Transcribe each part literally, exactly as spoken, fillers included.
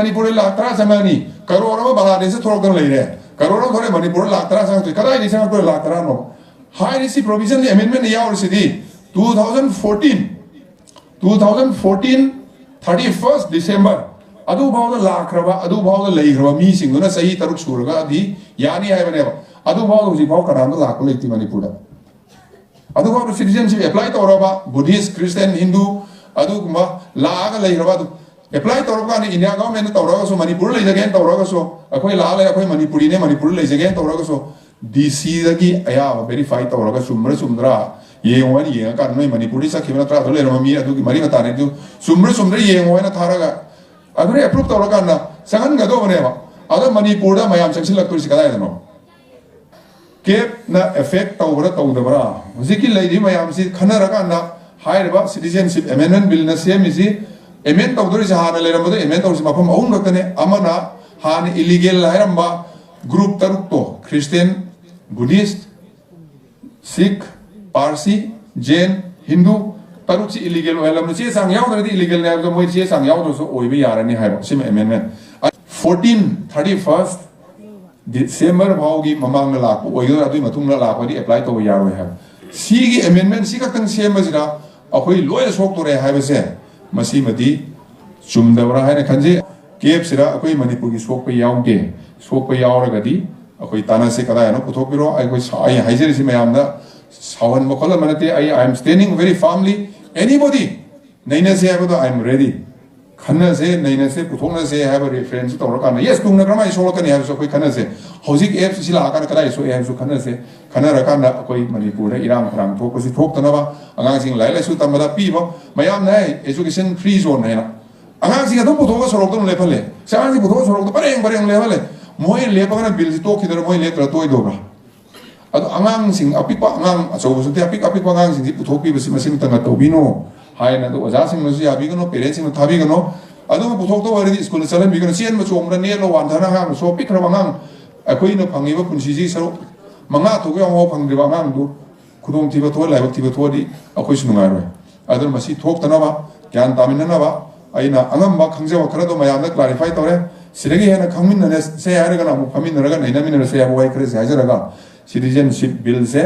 ꯃꯅꯤꯄꯨꯔꯗ ꯂꯥꯛ ꯇꯔꯥ ꯆꯪꯉꯛꯑꯅꯤ, ꯀꯔꯣꯔ ꯑꯃ ꯕꯪꯒ꯭ꯂꯥꯗꯦꯁꯇ ꯊꯣꯛꯂꯛꯇꯅ ꯂꯩꯔꯦ, ꯀꯔꯣꯔ ꯑꯃ ꯊꯣꯛꯂꯛꯑꯦ, ꯃꯅꯤꯄꯨꯔꯗ ꯂꯥꯛ ꯇꯔꯥ ꯆꯪꯉꯛꯇꯣꯏ, ꯀꯗꯥꯏꯗꯒꯤ ꯆꯪꯉꯛꯇꯣꯏ ꯂꯥꯛ ꯇꯔꯥꯅꯣ? ꯍꯥꯏꯔꯤꯁꯤ provision amendment ꯌꯥꯎꯔꯤꯁꯤꯗꯤ two thousand fourteen, two thousand fourteen thirty first December ꯑꯗꯨꯐꯥꯎꯗ ꯂꯥꯛꯈ꯭ꯔꯕ, ꯑꯗꯨꯐꯥꯎꯗ ꯂꯩꯈ꯭ꯔꯕ ꯃꯤꯁꯤꯡꯗꯨꯅ ꯆꯍꯤ ꯇꯔꯨꯛ ꯁꯨꯔꯒꯗꯤ ꯌꯥꯅꯤ ꯍꯥꯏꯕꯅꯦꯕ꯫ ꯑꯗꯨꯐꯥꯎꯗ ꯍꯧꯖꯤꯛꯐꯥꯎ ꯀꯅꯥꯝꯇ ꯂꯥꯛꯄ ꯂꯩꯇꯦ ꯃꯅꯤꯄꯨꯔꯗ꯫ ꯑꯗꯨꯐꯥꯎꯗ citizenship apply ꯇꯧꯔꯕ Buddhist, Christian, Hindu ꯑꯗꯨꯒꯨꯝꯕ ꯂꯥꯛꯑꯒ ꯂꯩꯈ꯭ꯔꯕ ꯑꯗꯨ apply ꯇꯧꯔꯕ ꯀꯥꯟꯗ India government ꯇꯧꯔꯒꯁꯨ, ꯃꯅꯤꯄꯨꯔ ꯂꯩꯖꯒꯦꯅ ꯇꯧꯔꯒꯁꯨ, ꯑꯩꯈꯣꯏ ꯂꯥꯛꯑ ꯂꯩ, ꯑꯩꯈꯣꯏ ꯃꯅꯤꯄꯨꯔꯤꯅꯦ, ꯃꯅꯤꯄꯨꯔꯗ ꯂꯩꯖꯒꯦꯅ ꯇꯧꯔꯒꯁꯨ, D C ꯗꯒꯤ ꯑꯌꯥꯕ verify ꯇꯧꯔꯒ ꯆꯨꯝꯕ꯭ꯔꯥ ꯆꯨꯝꯗ꯭ꯔꯥ ꯌꯦꯡꯉꯣ ꯍꯥꯏꯅ ꯌꯦꯡꯉꯀꯥꯟꯗ ꯅꯣꯏ ꯃꯅꯤꯄꯨꯔꯗ ꯆꯠꯈꯤꯕ ꯅꯠꯇ꯭ꯔꯥ ꯑꯗꯨ ꯂꯩꯔꯝꯕ ꯃꯤ ꯑꯗꯨꯒꯤ ꯃꯔꯤ ꯃꯇꯥꯅꯤ ꯑꯗꯨ ꯆꯨꯝꯕ꯭ꯔꯥ ꯆꯨꯝꯗ꯭ꯔꯥ ꯌꯦꯡꯉꯣ ꯍꯥꯏꯅ ꯊꯥꯔꯒ ꯑꯗꯨꯅ approve ꯇꯧꯔꯀꯥꯟꯗ ꯆꯪꯍꯟꯒꯗꯧꯕꯅꯦꯕ꯫ ꯑꯗꯣ ꯃꯅꯤꯄꯨꯔꯗ ꯃꯌꯥꯝ ꯆꯪꯁꯤꯜꯂꯛꯇꯣꯏꯁꯤ ꯀꯗꯥꯏꯗꯅꯣ? ꯀꯦꯞꯅ effect ꯇꯧꯕ꯭ꯔꯥ ꯇꯧꯗꯕ꯭ꯔꯥ? ꯍꯧꯖꯤꯛꯀꯤ ꯂꯩꯔꯤꯕ ꯃꯌꯥꯝꯁꯤ ꯈꯟꯅꯔꯀꯥꯟꯗ ꯍꯥꯏꯔꯤꯕ citizenship amendment billꯅ ꯁꯦꯝꯃꯤꯁꯤ, amend ꯇꯧꯗꯣꯔꯤꯁꯦ, ꯍꯥꯟꯅ ꯂꯩꯔꯝꯕꯗꯣ amend ꯇꯧꯔꯤꯁꯤ ꯃꯐꯝ ꯑꯍꯨꯝ ꯈꯛꯇꯅꯦ꯫ ꯑꯃꯅ ꯍꯥꯟꯅ illegal ꯍꯥꯏꯔꯝꯕ group ꯇꯔꯨꯛꯇꯣ, Christian, Buddhist, Sikh, Parsi, Jain, Hindu, ꯇꯔꯨꯛꯁꯤ illegal ꯑꯣꯏꯍꯜꯂꯝꯕꯅꯤ꯫ ꯆꯦ ꯆꯥꯡ ꯌꯥꯎꯗ꯭ꯔꯗꯤ illegalꯅꯦ ꯍꯥꯏꯕꯗꯣ ꯃꯣꯏ ꯆꯦ ꯆꯥꯡ ꯌꯥꯎꯗ꯭ꯔꯁꯨ ꯑꯣꯏꯕ ꯌꯥꯔꯅꯤ ꯍꯥꯏꯕ ꯁꯤꯃ amendment꯫ Fourteen thirty first December ꯐꯥꯎꯒꯤ ꯃꯃꯥꯡꯗ ꯂꯥꯛꯄ ꯑꯣꯏꯒꯗ꯭ꯔꯥ, ꯑꯗꯨꯒꯤ ꯃꯇꯨꯡꯗ ꯂꯥꯛꯄꯗꯤ apply ꯇꯧꯕ ꯌꯥꯔꯣꯏ ꯍꯥꯏꯕ꯫ ꯁꯤꯒꯤ amendment ꯁꯤ ꯈꯛꯇꯪ ꯁꯦꯝꯕꯁꯤꯗ ꯑꯩꯈꯣꯏ ꯂꯣꯏꯅ ꯁꯣꯛꯇꯣꯔꯦ ꯍꯥꯏꯕꯁꯦ, ꯃꯁꯤꯃꯗꯤ ꯆꯨꯝꯗꯕ꯭ꯔꯥ ꯍꯥꯏꯅ ꯈꯟꯖꯩ꯫ ꯀꯦꯞꯁꯤꯗ ꯑꯩꯈꯣꯏ ꯃꯅꯤꯄꯨꯔꯒꯤ ꯁꯣꯛꯄ ꯌꯥꯎꯗꯦ꯫ ꯁꯣꯛꯄ ꯌꯥꯎꯔꯒꯗꯤ ꯑꯩꯈꯣꯏ ꯇꯥꯟꯅꯁꯤ, ꯀꯗꯥꯏꯅꯣ ꯄꯨꯊꯣꯛꯄꯤꯔꯣ꯫ ꯑꯩꯈꯣꯏ ꯁꯥ-, ꯑꯩ ꯍꯥꯏꯖꯔꯤꯁꯤ ꯃꯌꯥꯝꯗ ꯁꯥꯎꯍꯟꯕ ꯈꯣꯠꯍꯟꯕ ꯅꯠꯇꯦ꯫ ꯑꯩ, I am standing very firmly, anybody ꯅꯩꯅꯁꯦ ꯍꯥꯏꯕꯗꯣ I am ready꯫ ꯈꯟꯅꯁꯦ, ꯅꯩꯅꯁꯦ, ꯄꯨꯊꯣꯛꯅꯁꯦ ꯍꯥꯏꯕ reference ꯇꯧꯔꯀꯥꯟꯗ, yes, ꯇꯨꯡꯗ ꯀꯔꯝꯍꯥꯏꯅ ꯁꯣꯛꯂꯛꯀꯅꯤ ꯍꯥꯏꯕꯁꯨ ꯑꯩꯈꯣꯏ ꯈꯟꯅꯁꯦ꯫ ꯍꯧꯖꯤꯛ ꯑꯦꯞꯁꯤ ꯁꯤ ꯂꯥꯛꯑꯀꯥꯟꯗ ꯀꯗꯥꯏ ꯁꯣꯛꯑꯦ ꯍꯥꯏꯕꯁꯨ ꯈꯟꯅꯁꯦ꯫ ꯈꯟꯅꯔꯀꯥꯟꯗ ꯑꯩꯈꯣꯏ ꯃꯅꯤꯄꯨꯔꯗ ꯏꯔꯥꯡ ꯐꯔꯥꯡ ꯊꯣꯛꯄꯁꯤ ꯊꯣꯛꯇꯅꯕ, ꯑꯉꯥꯡꯁꯤꯡ ꯂꯥꯏꯔꯤꯛ ꯂꯥꯏꯁꯨ ꯇꯝꯕꯗ ꯄꯤꯕ, ꯃꯌꯥꯝꯅ ꯍꯥꯏ education free zone ꯍꯥꯏꯅ, ꯑꯉꯥꯡꯁꯤꯡ ꯑꯗꯨꯝ ꯄꯨꯊꯣꯛꯑꯒ ꯁꯣꯔꯣꯛꯇ ꯑꯗꯨꯝ ꯂꯦꯞꯍꯜꯂꯦ꯫ ꯁꯤ ꯑꯉꯥꯡꯁꯤꯡ ꯄꯨꯊꯣꯛꯑꯒ ꯁꯣꯔꯣꯛꯇ ꯄꯔꯦꯡ ꯄꯔꯦꯡ ꯂꯦꯞꯍꯜꯂꯦ꯫ ꯃꯣꯏ ꯂꯦꯞꯄꯒꯅ ꯕꯤꯜꯁꯤ ꯇꯣꯛꯈꯤꯗꯣꯏꯔꯥ, ꯃꯣꯏ ꯂꯦꯞꯇ꯭ꯔꯥ ꯇꯣꯛꯏꯗꯧꯕ꯭ꯔꯥ? ꯑꯗꯣ ꯑꯉꯥꯡꯁꯤꯡ ꯑꯄꯤꯛꯄ, ꯑꯉꯥꯡ ꯑꯆꯧꯕꯁꯨ ꯅꯠꯇꯦ, ꯑꯄꯤꯛ ꯑꯄꯤꯛꯄ ꯑꯉꯥꯡꯁꯤꯡꯁꯤ ꯄꯨꯊꯣꯛꯄꯤꯕꯁꯤ ꯃꯁꯤꯃꯇ ꯇꯧꯕꯤꯅꯣ ꯍꯥꯏꯅ ꯑꯗꯣ ꯑꯣꯖꯥꯁꯤꯡꯅꯁꯨ ꯌꯥꯕꯤꯒꯅꯣ, parentꯁꯤꯡꯅ ꯊꯥꯕꯤꯒꯅꯣ꯫ ꯑꯗꯨꯒ ꯄꯨꯊꯣꯛꯇꯕ ꯑꯣꯏꯔꯗꯤ ꯁ꯭ꯀꯨꯜꯗ ꯆꯠꯍꯟꯕꯤꯒꯅꯣ꯫ ꯆꯦꯟꯕ ꯆꯣꯡꯕꯗ ꯅꯦꯠꯂꯣ ꯋꯥꯟꯊꯅ ꯑꯉꯥꯡꯗꯣ ꯁꯣꯛ ꯄꯤꯛꯈ꯭ꯔꯕ ꯑꯉꯥꯡ, ꯑꯩꯈꯣꯏꯅ ꯐꯪꯉꯤꯕ ꯄꯨꯟꯁꯤꯁꯤ ꯁꯔꯨꯛ ꯃꯉꯥ ꯊꯣꯛꯄ ꯌꯥꯎꯕ ꯐꯪꯗ꯭ꯔꯤꯕ ꯑꯉꯥꯡꯗꯨ ꯈꯨꯗꯣꯡꯊꯤꯕ ꯊꯣꯛꯑ ꯂꯥꯏꯕꯛ ꯊꯤꯕ ꯊꯣꯛꯑꯗꯤ ꯑꯩꯈꯣꯏꯁꯨ ꯅꯨꯡꯉꯥꯏꯔꯣꯏ꯫ ꯑꯗꯨꯅ ꯃꯁꯤ ꯊꯣꯛꯇꯅꯕ, ꯒ꯭ꯌꯥꯟ ꯇꯥꯃꯤꯟꯅꯅꯕ, ꯑꯩꯅ ꯑꯉꯝꯕ ꯈꯪꯖꯕ ꯈꯔꯗꯣ ꯃꯌꯥꯝꯗ clarify ꯇꯧꯔꯦ꯫ ꯁꯤꯗꯒꯤ ꯍꯦꯟꯅ ꯈꯪꯃꯤꯟꯅꯁꯦ ꯍꯥꯏꯔꯒꯅ ꯑꯃꯨꯛ ꯐꯝꯃꯤꯟꯅꯔꯒ ꯅꯩꯅꯃꯤꯟꯅꯔꯁꯦ ꯍꯥꯏꯕ ꯋꯥꯍꯩ ꯈꯔꯁꯦ ꯍꯥꯏꯖꯔꯒ, citizenship billꯁꯦ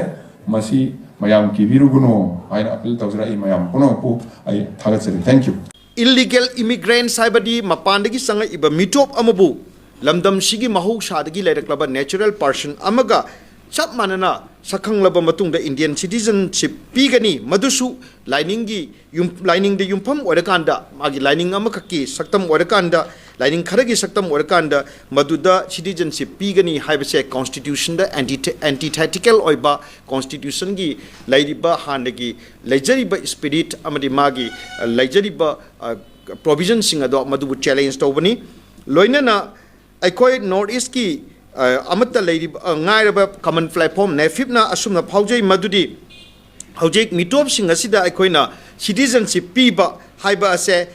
ꯃꯁꯤ ꯃꯌꯥꯝ ꯀꯤꯕꯤꯔꯨꯒꯅꯨ ꯍꯥꯏꯅ appeal ꯇꯧꯖꯔꯛꯏ꯫ ꯃꯌꯥꯝ ꯄꯨꯝꯅꯃꯛꯄꯨ ꯑꯩ ꯊꯥꯒꯠꯆꯔꯤ꯫ Thank you꯫ Illegal immigrants ꯍꯥꯏꯕꯗꯤ ꯃꯄꯥꯟꯗꯒꯤ ꯆꯪꯉꯛꯏꯕ ꯃꯤꯇꯣꯞ ꯑꯃꯕꯨ ꯂꯝꯗꯝꯁꯤꯒꯤ ꯃꯍꯧꯁꯥꯗꯒꯤ ꯂꯩꯔꯛꯂꯕ natural person ꯑꯃꯒ ꯆꯞ ꯃꯥꯟꯅꯅ ꯁꯛꯈꯪꯂꯕ ꯃꯇꯨꯡꯗ Indian citizenship ꯄꯤꯒꯅꯤ꯫ ꯃꯗꯨꯁꯨ ꯂꯥꯏꯅꯤꯡꯒꯤ ꯌꯨꯝ, ꯂꯥꯏꯅꯤꯡꯗ ꯌꯨꯝꯐꯝ ꯑꯣꯏꯔꯀꯥꯟꯗ, ꯃꯥꯒꯤ ꯂꯥꯏꯅꯤꯡ ꯑꯃꯈꯛꯀꯤ ꯁꯛꯇꯝ ꯑꯣꯏꯔꯀꯥꯟꯗ, ꯂꯥꯏꯅꯤꯡ ꯈꯔꯒꯤ ꯁꯛꯇꯝ ꯑꯣꯏꯔꯀꯥꯟꯗ ꯃꯗꯨꯗ citizenship ꯄꯤꯒꯅꯤ ꯍꯥꯏꯕꯁꯦ constitutionꯗ anti-, antithetical ꯑꯣꯏꯕ, constitutionꯒꯤ ꯂꯩꯔꯤꯕ ꯍꯥꯟꯅꯒꯤ ꯂꯩꯖꯔꯤꯕ spirit ꯑꯃꯗꯤ ꯃꯥꯒꯤ, ꯑ, ꯂꯩꯖꯔꯤꯕ, ꯑ, provisionꯁꯤꯡ ꯑꯗꯣ ꯃꯗꯨꯕꯨ challenge ꯇꯧꯕꯅꯤ꯫ ꯂꯣꯏꯅꯅ ꯑꯩꯈꯣꯏ North Eastꯀꯤ, ꯑ, ꯑꯃꯠꯇ ꯂꯩꯔꯤꯕ, ꯑ, ꯉꯥꯏꯔꯕ common platform NAFIDꯅ ꯑꯁꯨꯝꯅ ꯐꯥꯎꯖꯩ ꯃꯗꯨꯗꯤ ꯍꯧꯖꯤꯛ ꯃꯤꯇꯣꯞꯁꯤꯡ ꯑꯁꯤꯗ ꯑꯩꯈꯣꯏꯅ citizenship ꯄꯤꯕ ꯍꯥꯏꯕ ꯑꯁꯦ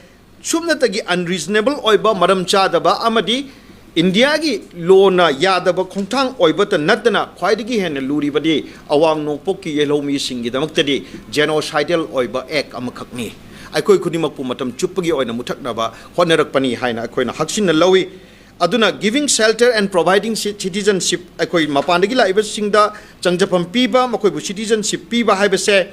ꯁꯨꯞꯅꯇꯒꯤ unreasonable ꯑꯣꯏꯕ, ꯃꯔꯝ ꯆꯥꯗꯕ ꯑꯃꯗꯤ ꯏꯟꯗꯤꯌꯥꯒꯤ lawꯅ ꯌꯥꯗꯕ ꯈꯣꯡꯊꯥꯡ ꯑꯣꯏꯕꯇ ꯅꯠꯇꯅ ꯈ꯭ꯋꯥꯏꯗꯒꯤ ꯍꯦꯟꯅ ꯂꯨꯔꯤꯕꯗꯤ ꯑꯋꯥꯡ ꯅꯣꯡꯄꯣꯛꯀꯤ ꯌꯦꯜꯍꯧꯃꯤꯁꯤꯡꯒꯤꯗꯃꯛꯇꯗꯤ genocidal ꯑꯣꯏꯕ act ꯑꯃꯈꯛꯅꯤ꯫ ꯑꯩꯈꯣꯏ ꯈꯨꯗꯤꯡꯃꯛꯄꯨ ꯃꯇꯝ ꯆꯨꯞꯄꯒꯤ ꯑꯣꯏꯅ ꯃꯨꯊꯠꯅꯕ ꯍꯣꯠꯅꯔꯛꯄꯅꯤ ꯍꯥꯏꯅ ꯑꯩꯈꯣꯏꯅ ꯍꯛꯆꯤꯟꯅ ꯂꯧꯏ꯫ ꯑꯗꯨꯅ giving shelter and providing ci-, citizenship, ꯑꯩꯈꯣꯏ ꯃꯄꯥꯟꯗꯒꯤ ꯂꯥꯛꯏꯕꯁꯤꯡꯗ ꯆꯪꯖꯐꯝ ꯄꯤꯕ, ꯃꯈꯣꯏꯕꯨ citizenship ꯄꯤꯕ ꯍꯥꯏꯕꯁꯦ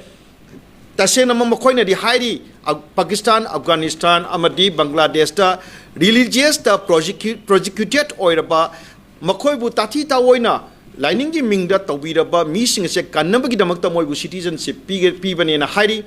ꯇꯁꯦꯡꯅꯃꯛ ꯃꯈꯣꯏꯅꯗꯤ ꯍꯥꯏꯔꯤ, ꯑ-, ꯄꯥꯀꯤꯁꯇꯥꯟ, ꯑꯐꯒꯥꯅꯤꯁꯇꯥꯟ ꯑꯃꯗꯤ ꯕꯪꯒ꯭ꯂꯥꯗꯦꯁꯇ religiousꯇ prosecute-, persecuted ꯑꯣꯏꯔꯕ, ꯃꯈꯣꯏꯕꯨ ꯇꯥꯊꯤ ꯇꯥꯑꯣꯏꯅ ꯂꯥꯏꯅꯤꯡꯒꯤ ꯃꯤꯡꯗ ꯇꯧꯕꯤꯔꯕ ꯃꯤꯁꯤꯡ ꯑꯁꯦ ꯀꯟꯅꯕꯒꯤꯗꯃꯛꯇ ꯃꯣꯏꯕꯨ citizenship ꯄꯤꯒ-, ꯄꯤꯕꯅꯦꯅ ꯍꯥꯏꯔꯤ꯫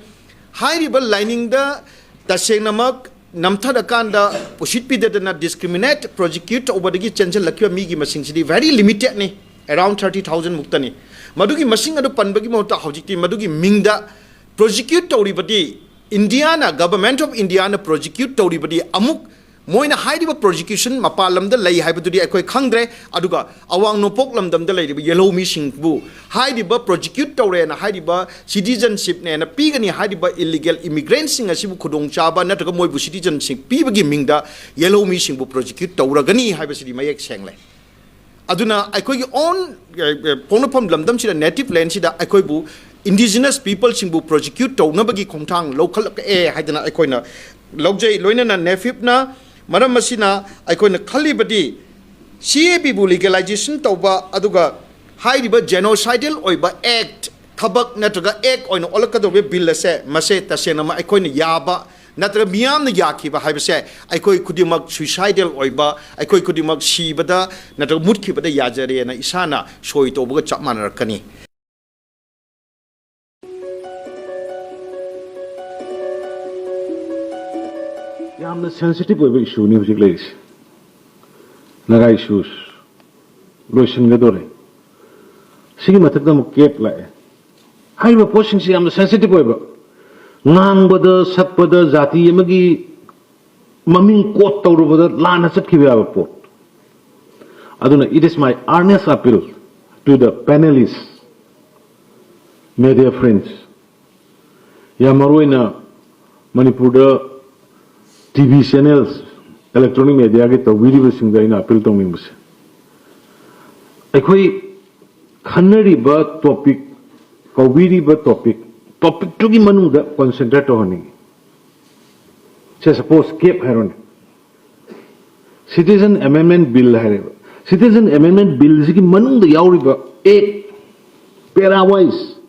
ꯍꯥꯏꯔꯤꯕ ꯂꯥꯏꯅꯤꯡꯗ ꯇꯁꯦꯡꯅꯃꯛ ꯅꯝꯊꯔꯀꯥꯟꯗ ꯎꯁꯤꯠꯄꯤꯗꯗꯅ discriminate, prosecute ꯇꯧꯕꯗꯒꯤ ꯆꯦꯟꯁꯤꯜꯂꯛꯈꯤꯕ ꯃꯤꯒꯤ ꯃꯁꯤꯡꯁꯤꯗꯤ very limitedꯅꯤ, around thirty thousand ꯃꯨꯛꯇꯅꯤ꯫ ꯃꯗꯨꯒꯤ ꯃꯁꯤꯡ ꯑꯗꯨ ꯄꯟꯕꯒꯤ ꯃꯍꯨꯠꯇ ꯍꯧꯖꯤꯛꯇꯤ ꯃꯗꯨꯒꯤ ꯃꯤꯡꯗ prosecute ꯇꯧꯔꯤꯕꯗꯤ Indian, Government of Indiaꯅ prosecute ꯇꯧꯔꯤꯕꯗꯤ ꯑꯃꯨꯛ ꯃꯣꯏꯅ ꯍꯥꯏꯔꯤꯕ prosecution ꯃꯄꯥꯟ ꯂꯝꯗ ꯂꯩ ꯍꯥꯏꯕꯗꯨꯗꯤ ꯑꯩꯈꯣꯏ ꯈꯪꯗ꯭ꯔꯦ꯫ ꯑꯗꯨꯒ ꯑꯋꯥꯡ ꯅꯣꯡꯄꯣꯛ ꯂꯝꯗꯝꯗ ꯂꯩꯔꯤꯕ ꯌꯦꯜꯍꯧ ꯃꯤꯁꯤꯡꯕꯨ ꯍꯥꯏꯔꯤꯕ prosecute ꯇꯧꯔꯦꯅ ꯍꯥꯏꯔꯤꯕ citizenshipꯅꯦꯅ ꯄꯤꯒꯅꯤ ꯍꯥꯏꯔꯤꯕ illegal immigrantꯁꯤꯡ ꯑꯁꯤꯕꯨ ꯈꯨꯗꯣꯡꯆꯥꯕ ꯅꯠꯇ꯭ꯔꯒ ꯃꯣꯏꯕꯨ citizenship ꯄꯤꯕꯒꯤ ꯃꯤꯡꯗ ꯌꯦꯜꯍꯧ ꯃꯤꯁꯤꯡꯕꯨ prosecute ꯇꯧꯔꯒꯅꯤ ꯍꯥꯏꯕꯁꯤꯗꯤ ꯃꯌꯦꯛ ꯁꯦꯡꯂꯦ꯫ ꯑꯗꯨꯅ ꯑꯩꯈꯣꯏꯒꯤ own, ꯑꯦ, ꯑꯦ, ꯄꯣꯛꯅꯐꯝ ꯂꯝꯗꯝꯁꯤꯗ, native landꯁꯤꯗ ꯑꯩꯈꯣꯏꯕꯨ indigenous peopleꯁꯤꯡꯕꯨ prosecute ꯇꯧꯅꯕꯒꯤ ꯈꯣꯡꯊꯥꯡ ꯂꯧꯈꯠꯂꯛꯑꯦ ꯍꯥꯏꯗꯅ ꯑꯩꯈꯣꯏꯅ ꯂꯧꯖꯩ꯫ ꯂꯣꯏꯅꯅ ꯅꯦꯐꯤꯞꯅ ꯃꯔꯝ ꯑꯁꯤꯅ ꯑꯩꯈꯣꯏꯅ ꯈꯜꯂꯤꯕꯗꯤ ꯁꯤ ꯑꯦ ꯄꯤꯕꯨ ꯂꯤꯒꯦꯂꯥꯏꯖꯦꯁꯟ ꯇꯧꯕ, ꯑꯗꯨꯒ ꯍꯥꯏꯔꯤꯕ ꯖꯦꯅꯣꯁꯥꯏꯗꯦꯜ ꯑꯣꯏꯕ ꯑꯦꯛ, ꯊꯕꯛ ꯅꯠꯇ꯭ꯔꯒ ꯑꯦꯛ ꯑꯣꯏꯅ ꯑꯣꯜꯂꯛꯀꯗꯧꯔꯤꯕ ꯕꯤꯜ ꯑꯁꯦ, ꯃꯁꯦ ꯇꯁꯦꯡꯅꯃꯛ ꯑꯩꯈꯣꯏꯅ ꯌꯥꯕ ꯅꯠꯇ꯭ꯔꯒ ꯃꯤꯌꯥꯝꯅ ꯌꯥꯈꯤꯕ ꯍꯥꯏꯕꯁꯦ, ꯑꯩꯈꯣꯏ ꯈꯨꯗꯤꯡꯃꯛ ꯁꯨꯏꯁꯥꯏꯗꯦꯜ ꯑꯣꯏꯕ, ꯑꯩꯈꯣꯏ ꯈꯨꯗꯤꯡꯃꯛ ꯁꯤꯕꯗ ꯅꯠꯇ꯭ꯔꯒ ꯃꯨꯠꯈꯤꯕꯗ ꯌꯥꯖꯔꯦꯅ ꯏꯁꯥꯅ ꯁꯣꯏ ꯇꯧꯕꯒ ꯆꯞ ꯃꯥꯟꯅꯔꯛꯀꯅꯤ꯫ ꯌꯥꯝꯅ ꯁꯦꯟꯁꯤꯇꯤꯚ ꯑꯣꯏꯕ ꯏꯁꯨꯅꯤ ꯍꯧꯖꯤꯛ ꯂꯩꯔꯤꯁꯦ꯫ ꯅꯥꯒꯥ ꯏꯁꯨꯁ ꯂꯣꯏꯁꯤꯟꯒꯗꯧꯔꯦ꯫ ꯁꯤꯒꯤ ꯃꯊꯛꯇ ꯑꯃꯨꯛ ꯀꯦꯞ ꯂꯥꯛꯑꯦ꯫ ꯍꯥꯏꯔꯤꯕ ꯄꯣꯠꯁꯤꯡꯁꯤ ꯌꯥꯝꯅ ꯁꯦꯟꯁꯤꯇꯤꯚ ꯑꯣꯏꯕ, ꯉꯥꯡꯕꯗ ꯁꯛꯄꯗ ꯖꯥꯇꯤ ꯑꯃꯒꯤ ꯃꯃꯤꯡ ꯀꯣꯠ ꯇꯧꯔꯨꯕꯗ ꯂꯥꯟꯅ ꯆꯠꯈꯤꯕ ꯌꯥꯕ ꯄꯣꯠ꯫ ꯑꯗꯨꯅ it is my earnest appeal to the panelists, media friends, ꯌꯥꯝ ꯃꯔꯨ ꯑꯣꯏꯅ ꯃꯅꯤꯄꯨꯔꯗ ꯇꯤ ꯚꯤ ꯆꯦꯅꯦꯜꯁ, ꯏꯂꯦꯛꯇ꯭ꯔꯣꯅꯤꯛ ꯃꯦꯗꯤꯌꯥꯒꯤ ꯇꯧꯕꯤꯔꯤꯕꯁꯤꯡꯗ ꯑꯩꯅ ꯑꯄꯤꯜ ꯇꯧꯅꯤꯡꯕꯁꯦ, ꯑꯩꯈꯣꯏ ꯈꯟꯅꯔꯤꯕ ꯇꯣꯄꯤꯛ, ꯀꯧꯕꯤꯔꯤꯕ ꯇꯣꯄꯤꯛ, ꯇꯣꯄꯤꯛꯇꯨꯒꯤ ꯃꯅꯨꯡꯗ ꯀꯣꯟꯁꯦꯟꯇ꯭ꯔꯦꯠ ꯇꯧꯍꯟꯅꯤꯡꯉꯤ꯫ ꯁꯦ ꯁꯄꯣꯁ ꯀꯦꯞ ꯍꯥꯏꯔꯣꯅꯦ, ꯁꯤꯇꯤꯖꯟ ꯑꯦꯃꯦꯟꯃꯦꯟ ꯕꯤꯜ ꯍꯥꯏꯔꯦꯕ꯫ ꯁꯤꯇꯤꯖꯟ ꯑꯦꯃꯦꯟꯃꯦꯟ ꯕꯤꯜꯁꯤꯒꯤ ꯃꯅꯨꯡꯗ ꯌꯥꯎꯔꯤꯕ ꯑꯦꯛ, ꯄꯦꯔꯥ ꯋꯥꯏꯁ,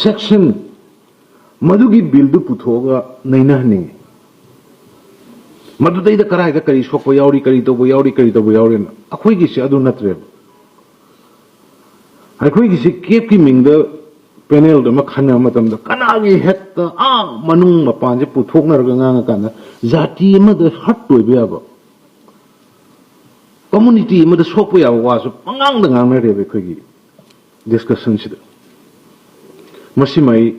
ꯁꯦꯛꯁꯟ, ꯃꯗꯨꯒꯤ ꯕꯤꯜꯗꯨ ꯄꯨꯊꯣꯛꯑꯒ ꯅꯩꯅꯍꯟꯅꯤꯡꯉꯤ꯫ ꯃꯗꯨꯗꯩꯗ ꯀꯗꯥꯏꯗ ꯀꯔꯤ ꯁꯣꯛꯄ ꯌꯥꯎꯔꯤ, ꯀꯔꯤ ꯇꯧꯕ ꯌꯥꯎꯔꯤ, ꯀꯔꯤ ꯇꯧꯕ ꯌꯥꯎꯔꯤꯅ꯫ ꯑꯩꯈꯣꯏꯒꯤꯁꯦ ꯑꯗꯨ ꯅꯠꯇ꯭ꯔꯦꯕ꯫ ꯑꯩꯈꯣꯏꯒꯤꯁꯦ ꯀꯦꯞꯀꯤ ꯃꯤꯡꯗ ꯄꯦꯅꯦꯜꯗ ꯑꯃ ꯈꯟꯅꯕ ꯃꯇꯝꯗ ꯀꯅꯥꯒꯤ ꯍꯦꯠꯇ ꯑꯥ ꯃꯅꯨꯡ ꯃꯄꯥꯟꯁꯦ ꯄꯨꯊꯣꯛꯅꯔꯒ ꯉꯥꯡꯉꯀꯥꯟꯗ ꯖꯥꯇꯤ ꯑꯃꯗ ꯍꯔꯠ ꯑꯣꯏꯕ ꯌꯥꯕ, ꯀꯝꯃꯨꯅꯤꯇꯤ ꯑꯃꯗ ꯁꯣꯛꯄ ꯌꯥꯕ ꯋꯥꯁꯨ ꯄꯉꯥꯡꯗ ꯉꯥꯡꯅꯔꯦꯕ ꯑꯩꯈꯣꯏꯒꯤ ꯗꯤꯁꯀꯁꯟꯁꯤꯗ꯫ ꯃꯁꯤꯃ ꯑꯩ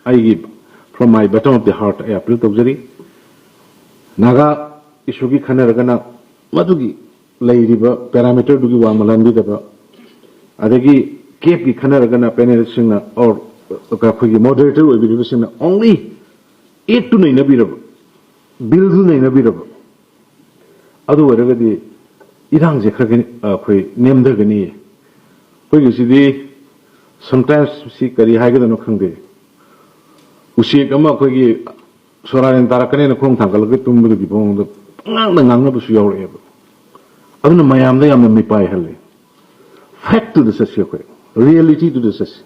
ꯑꯩꯒꯤ from my bottom of the heart ꯑꯩ ꯑꯄꯤꯜ ꯇꯧꯖꯔꯤ꯫ ꯅꯥꯒꯥ ꯏꯁꯨꯒꯤ ꯈꯟꯅꯔꯒꯅ ꯃꯗꯨꯒꯤ ꯂꯩꯔꯤꯕ ꯄꯦꯔꯥꯃꯤꯇꯔꯗꯨꯒꯤ ꯋꯥ ꯃꯥꯜꯍꯟꯕꯤꯗꯕ, ꯑꯗꯒꯤ ꯀꯦꯞꯀꯤ ꯈꯟꯅꯔꯒꯅ ꯄꯦꯅꯦꯂꯤꯁꯁꯤꯡꯅ or ꯑꯩꯈꯣꯏꯒꯤ ꯃꯣꯗꯔꯦꯇꯔ ꯑꯣꯏꯕꯤꯔꯤꯕꯁꯤꯡꯅ only ꯑꯦꯛꯇꯨ ꯅꯩꯅꯕꯤꯔꯕ, ꯕꯤꯜꯗꯨ ꯅꯩꯅꯕꯤꯔꯕ, ꯑꯗꯨ ꯑꯣꯏꯔꯒꯗꯤ ꯏꯔꯥꯡꯁꯦ ꯈꯔ ꯑꯩꯈꯣꯏ ꯅꯦꯝꯊꯒꯅꯤꯌꯦ꯫ ꯑꯩꯈꯣꯏꯒꯤꯁꯤꯗꯤ sometimes ꯁꯤ ꯀꯔꯤ ꯍꯥꯏꯒꯗꯕꯅꯣ ꯈꯪꯗꯦ꯫ ꯎꯆꯦꯛ ꯑꯃ ꯑꯩꯈꯣꯏꯒꯤ ꯁꯣꯔꯥ ꯂꯦꯟ ꯇꯥꯔꯛꯀꯅꯦꯅ ꯈꯣꯡ ꯊꯥꯡꯒꯠꯂꯒ ꯇꯨꯝꯕꯗꯨꯒꯤ ꯃꯑꯣꯡꯗ ꯄꯉꯥꯡꯗ ꯉꯥꯡꯅꯕꯁꯨ ꯌꯥꯎꯔꯛꯑꯦꯕ꯫ ꯑꯗꯨꯅ ꯃꯌꯥꯝꯗ ꯌꯥꯝꯅ ꯃꯤꯄꯥꯏꯍꯜꯂꯤ꯫ ꯐꯦꯛꯇꯨꯗ ꯆꯠꯁꯤ ꯑꯩꯈꯣꯏ, ꯔꯤꯌꯦꯂꯤꯇꯤꯗꯨꯗ ꯆꯠꯁꯤ꯫